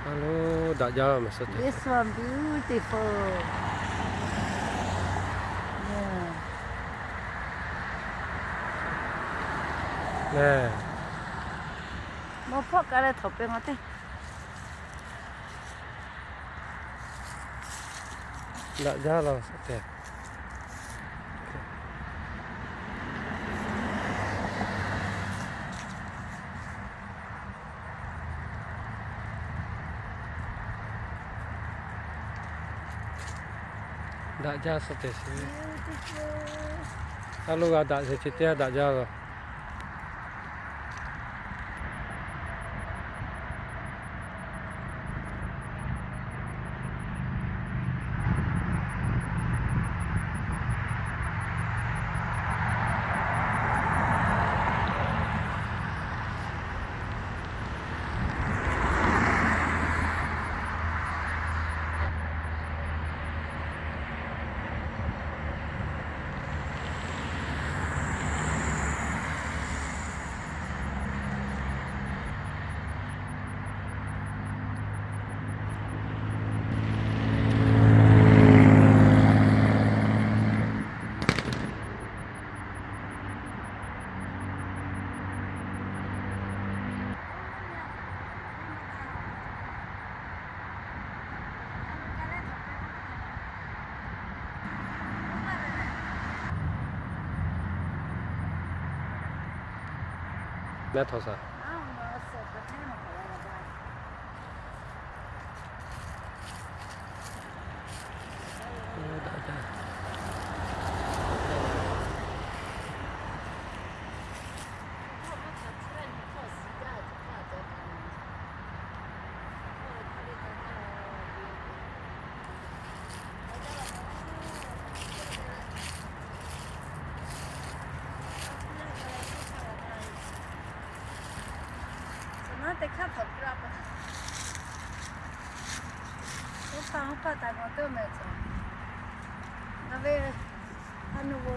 Hello, daꞈ jaˇ meh suh te. This one beautiful. Yeah. Mawˇ hpawˆ k'ai leh htawnˍ peuˬ ngaˬ teˇ. Daꞈ jaˇ la suh te. Daꞈ jaˇ suh te shiˍ. A lo g'a daꞈ sheˍ chi teˇ g'aˇ daꞈ jaˇ la. Meh htaꞈ saˍ. Tcuh naˉ teˇ hk'aˇ htaꞈ pi la pa. Oˇ hpaˇ oˇ hpaˇ taˍ g'aw teˇ meh tcuh. Ngaˬ ve a nu vo